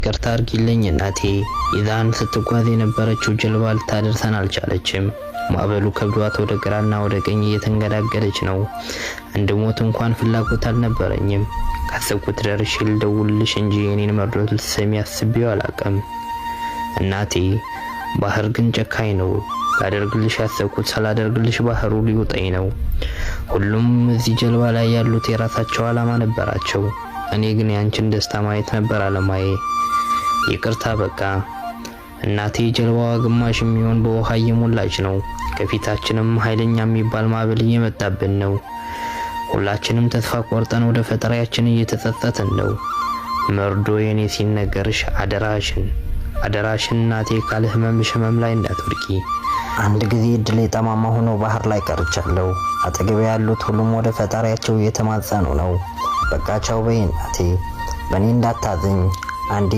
ይቅርታ አድርጊልኝ እናቴ። ይዛን ስትጓዝ የነበረችው ጀልባ ልታደርሰን አልቻለችም። ማዕበሉ ከብዷት ወደ ግራና ወደ ቀኝ እየተንገዳገደች ነው። እንድሞት እንኳን ፍላጎት አልነበረኝም። ካሰብኩት ደርሼ ልደውልልሽ እንጂ የኔን መርዶ ልትሰሚ አስቤው አላቅም። እናቴ፣ ባህር ግን ጨካኝ ነው። ላደርግልሽ ያሰብኩት ሳላደርግልሽ ባህሩ ሊውጠኝ ነው። ሁሉም እዚህ ጀልባ ላይ ያሉት የራሳቸው ዓላማ ነበራቸው። እኔ ግን ያንቺን ደስታ ማየት ነበር አላማዬ። ይቅርታ በቃ እናቴ። ጀልባዋ ግማሽ የሚሆን በውሃ እየሞላች ነው። ከፊታችንም ኃይለኛ የሚባል ማዕበል እየመጣብን ነው። ሁላችንም ተስፋ ቆርጠን ወደ ፈጣሪያችን እየተጸጸትን ነው። መርዶ የኔ ሲነገርሽ አደራሽን አደራሽን እናቴ፣ ካለ ህመምሽ ህመም ላይ እንዳትወድቂ። አንድ ጊዜ እድሌ ጠማማ ሆኖ ባህር ላይ ቀርቻለሁ። አጠገቤ ያሉት ሁሉም ወደ ፈጣሪያቸው እየተማጸኑ ነው። በቃ ቻው በይ እናቴ፣ በእኔ እንዳታዝኝ። አንዴ